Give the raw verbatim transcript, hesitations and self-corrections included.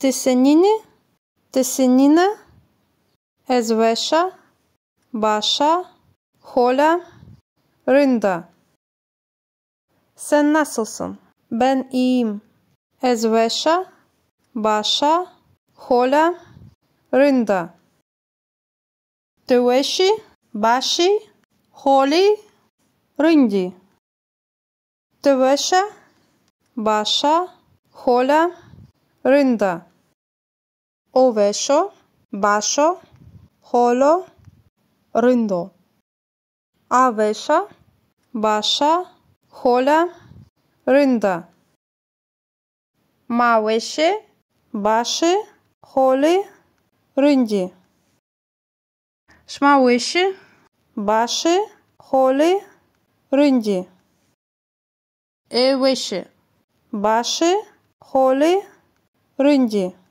Ti senîn î? Ti senîn a? Ez weş a, baş a, hol a, rind a. Sen nasılsın? Ben iyiyim. Ez weş a, baş a, hol a, rind a. Ti weş î, baş î, hol î, rind î. Ti weş a, baş a, hol a, rind a. O weş o, baş o, hol o, rind o. A weş a, baş a, hol a, rind a. Ma weş ê, baş ê, hol ê, rind î. Şima weş î, baş ê, hol ê, rind î. Ê weş ê, baş ê, hol ê, rind î.